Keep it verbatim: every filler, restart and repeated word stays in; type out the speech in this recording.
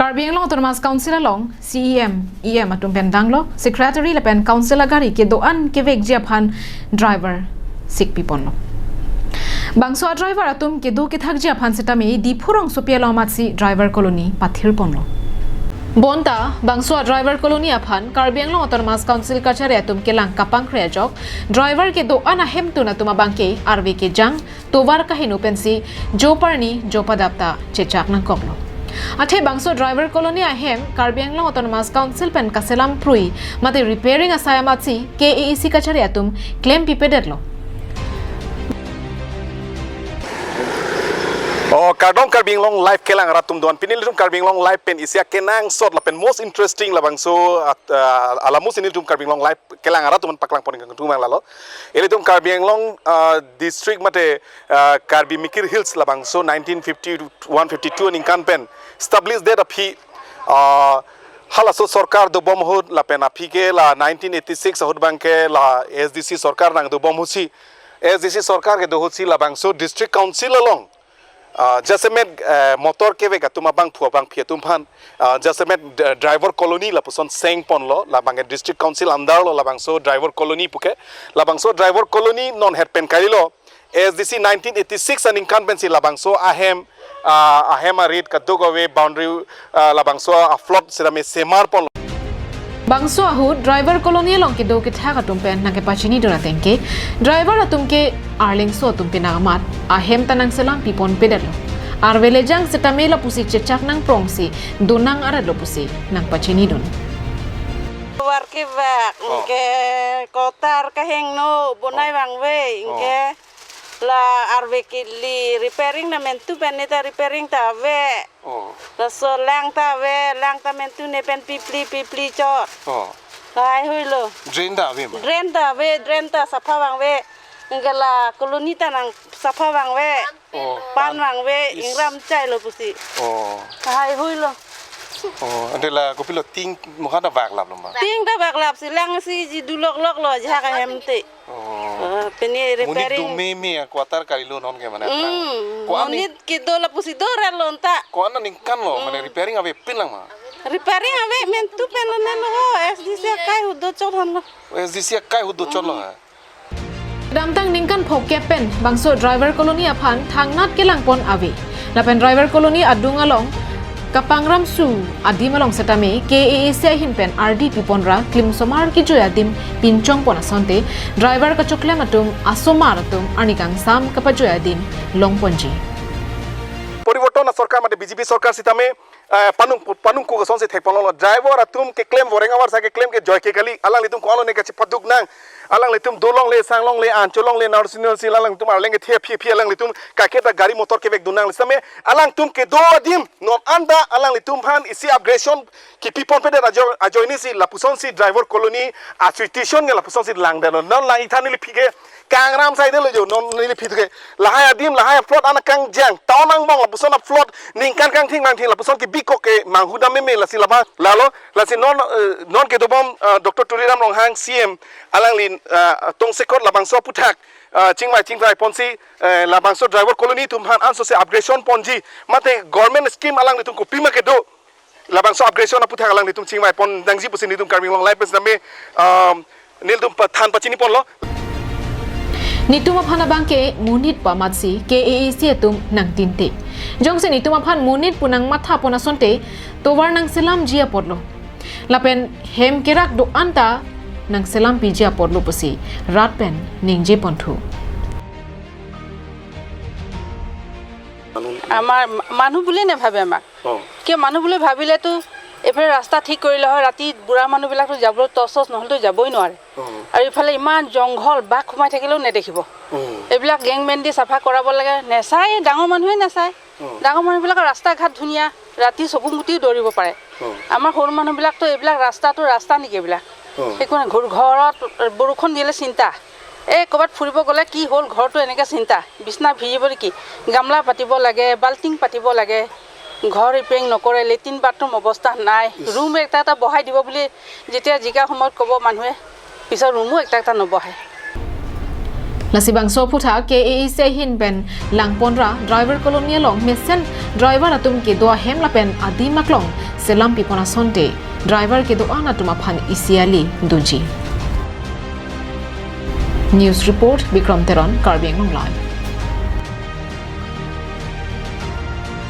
Karbi Anglong Autonomous Council along C E M, E M atum pen danglo, secretary lapen council agari kedo-an kevekji aphan driver sikpi ponlo. Bangso a-driver atum kedo kethakji aphan setame Diphu rongsopi along amatsi driver colony pathir ponlo. Bonta bangso a-driver colony aphan Karbi Anglong Autonomous Council kachari atum kelang kapangkre ajok, driver kedo-an ahemtun atum abangke arve kejang, tovar kaheno pensi jo parni jo padap ta chechak nangkoklo. Athe bangso driver colony ahem Karbi Anglong Autonomous Council pen kaselam prui mate repairing asai amatsi K A A C kachari atum klempi pedetlo. Oh, kardom Karbi Anglong Live kelang arat atum do-an. Pini ilitum Karbi Anglong Live pen isi akenangsot lapen most interesting labangso at, ah, ala most ilitum Karbi Anglong Live kelang arat atum paklang pon kangtung mang lalo. Ilitum Karbi Anglong, ah, district mate, ah, Karbi Mikir Hills labangso nineteen fifty-one fifty-two aningkan pen establish det aphi, ah, halaso sorkar dobom ahut lapen aphi ke la nineteen eighty-six ahut abangke la S D C sorkar nangdobom ahutsi, S D C sorkar kedo ahutsi labangso district council along, ah, jasemet, eh, motor kevek atum abangphu abangphi atum aphan, ah, jasemet, eh, driver colony lapuson seng ponlo, labangke district council under lo labangso driver colony puke, labangso driver colony non het pen kalilo, S D C nineteen eighty-six aningkan pensi labangso ahem, ah, ahem arit kadokave boundary, ah, labangso a-plot setame semar ponlo. Bangso ahut driver colony along kedo kethak atum pen nangkepachinidun ateng ke, driver atum ke arlengso atum pen amat ahem ta nangselampi ponpedetlo. Arve lejang setame lapusi chechak nangprongsi donang arat lo pusi nangpachinidun. Tovar kevek, oh, ingke kotar kahengno bonai, oh, vangve, oh, ingke la arve kili repairing na mentu pen neta repairing ta ave. Oh. Laso lang ta ave, lang ta mentu ne pen pipli pipli chot. Oh. Lahai huilo. Drain ta ave ma? Drain ta ave, drain ta sapha vangve. Ingke la colony ta nangsapha vangve. Oh. Pan vangve, is- ingram chailo pusi. Oh. Lahai huilo. Oh, ante la kopilo ting mukha ta vaklaplo ma? Ting ta vaklapsi, lang si ji dulok loklo, jahak ahem te. Oh. Ah, pini monit repairing. Do meme a quarter kalilo non ke mane. Hmm, ko-an ning- monit kedo lapusi do relo anta. Ko-an aningkan lo, mane, hmm, repairing avepin lang ma? Repairing ave mentu pen lo nelo, S D C akai ahut dochot hanlo. S D C akai ahut dochot lo, hmm, ha? Damtang ningkan phongkep pen bangso driver colony aphan thangnat kelang pon ave. Lapen driver colony adung along kapangram su adim along setame K A A C ahin pen ardi pipon ra klim osomar kejui adim pinchong pon asonte driver kachoklem atum asomar atum arni kangsam kapajui adim long ponji. Poriborton asorkar mate B J P sorkar setame, eh, panung, panung kuk asonsi thek ponlo. Driver atum keklem voreng avar sa keklem ke joike kali. Alanglitum ko-an lo ne kachepaduk nang. Alanglitum dolongle, sanglongle, ancholongle, narsi narsi, alanglitum arleng kethe aphi aphi alanglitum kaiketa gari motor kevekdun nang. Setame alangtum kedo adim non anta alanglitum aphan isi upgradation kipi ponpedet ajo-, ajoinesi lapusonsi driver colony association ke lapusonsi langdetlo. Non lang-ik tha, neliphi ke kangram saidetlo jo, non neliphi ke. Lahai adim, lahai plot ana kangjang, town angbong lapuson a-plot ningkan kangthing kangthing lapuson kebikok ke manghudam meme lasi laba lalo, lasi non, eh, non kedobom, eh, Doctor Tuliram Ronghang C M alangli, eh, tongsekot labangso aputhak, eh, chingvai chingvai ponsi, eh, labangso driver colony atum aphan ansose upgradation ponji, mate government scheme alanglitum kopima kedo, labangso upgradation aputhak alanglitum chingvai pon nangji pusi nelitum Karbi Anglong Live pen setame, um, nelitum pathan pachini ponlo. Netum aphan abangke monit pu amatsi K A A C atum nangtinte. Jongsi netum aphan monit pu nangmatha pon asonte tovar nangselamji apotlo. Lapen hem kerak do-an ta nangselampiji apotlo pusi rat pen ningje ponthu. আমাৰ মা-, মানুহ বুলিয়ে নাভাবে আমাক। অ। কিয় মানুহ বুলি ভাবিলেতো এইফালে ৰাস্তা ঠিক কৰিলে হয়, ৰাতি বুঢ়া মানুহবিলাকতো যাবলৈ টৰ্চ চৰ্চ নহ'লেতো যাবই নোৱাৰে। অ। আৰু ইফালে ইমান জংঘল, বাঘ সোমাই থাকিলেও নেদেখিব। অ। এইবিলাক গেংমেন দি চাফা কৰাব লাগে, নেচায়, ডাঙৰ মানুহে নেচায়। অ। ডাঙৰ মানুহবিলাকৰ ৰাস্তা ঘাট ধুনীয়া, ৰাতি চকু মুদিও দৌৰিব পাৰে। অ। আমাৰ সৰু মানুহবিলাকতো এইবিলাক ৰাস্তাটো ৰাস্তা নেকি এইবিলাক? অ। একো নাই, ঘৰ, ঘৰত বৰষুণ দিলে চিন্তা, এই ক'ৰবাত ফুৰিব গ'লে কি হ'ল ঘৰটো এনেকে চিন্তা, বিচনা ভিজিব নেকি, গামলা পাতিব লাগে, বাল্টিং পাতিব লাগে, ঘৰ ৰিপেয়াৰিং নকৰে, লেট্ৰিন বাথৰুম অৱস্থা নাই, ইচ। ৰুম এটা এটা বহাই দিব বুলি যেতিয়া জিকা সময়ত ক'ব মানুহে, পিছত ৰুমো একটা একটা নবহে। Lasi bangso aphuthak K A A C ahin pen langponra driver colony along mesen driver atum kedo ahem lapen adim aklong selam pipon asonte driver kedo-an atum aphan isi ali doji. News report, Bikram Teron, Karbi Anglong Live.